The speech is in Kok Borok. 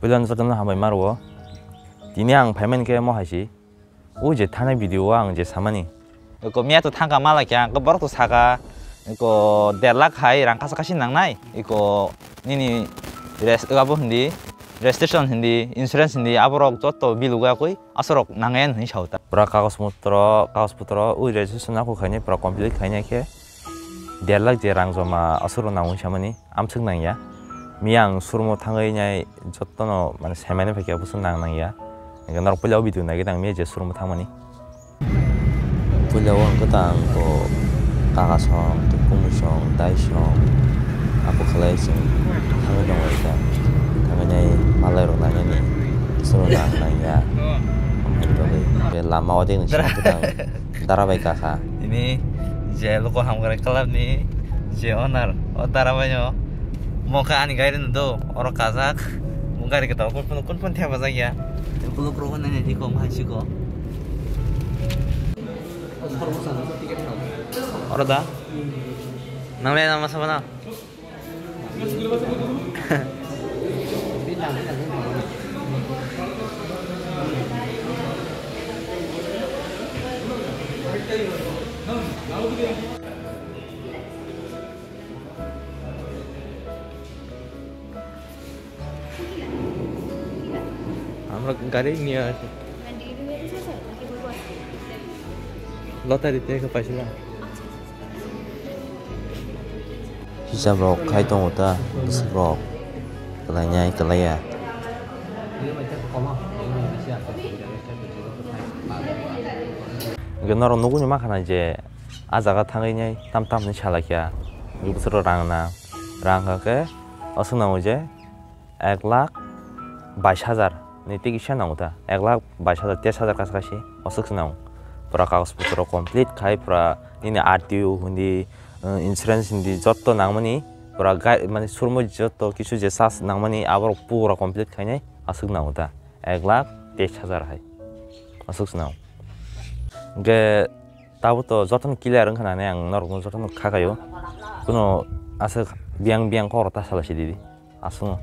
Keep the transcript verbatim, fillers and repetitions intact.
Puila no jotono hambai ma rwo. Tini ang phaimani khe mo hai si. O je thanai video o ang je samani. Eko miya to thangka mala kya, ko borok to saka, eko der lakh hai rang kasa kasi nangnai. Eko nini res-, abo hindi, registration hindi, insurance hindi, aborok joto bill uga koi, asorok nangen hindi sauta. Pura kagos putro, kagos putro, o registration ako khaini, pura complete khaini khe. Der lakh je rang joma asuro nangwi samani, amswk nangya. Miyang surmo thangwi nai jottono mane saimani phaikhe bwswk nang nangya. Hingke norok puila o video naigwi tang miya je surmo thangmani. Puila o ang kwtang ko kaka song, tei kumui song, dai song, apo khlai chwng thangwi tongo ita. Thangwi nai malai rok nainani surmo nang nangya. Amhani bagwi lama o dei ni song kwtang. Dara bai kha kha. Ini je luku hamkrai club ni je owner, o dara bai no. Mo kha ani gari no do, oro kajak. Mo gari khe to kun kun kun thepa jak ya. Kuluk rok nai nai di ko, ma si ko. Oro da. Nang le nama sama na? Amra gari niya ase. Lottery te ka paisila. Hisab rok khai tongo ta, bwswk rok kwlainai kwlaiya. Hwnkhe norok nugwi mankha na je ah jaga thangwi nai tam tam hinwi salai kha, hwnkhe bwswk rok rang na, rang kha khe aswk nango je ek lakh bais hajar ni tei kisa nango ta, ek lakh bais hajar, teis hajar kasa kasi aswk se nango. Pura kagoj potro complete khai, pura nini R T O hindi, eh, insurance hindi jotto nangmani, pura gai-, mane surmo jotto kisu je charge nangmani aborok pura complete khainai aswk nango ta, ek lakh teis hajar hai aswk se nango. Hwnkhe tabuk to jotono clear wngkha nani ang norokno jotono khakaio, kuno aswk biyang biyang kok rok ta salai si di. Aswk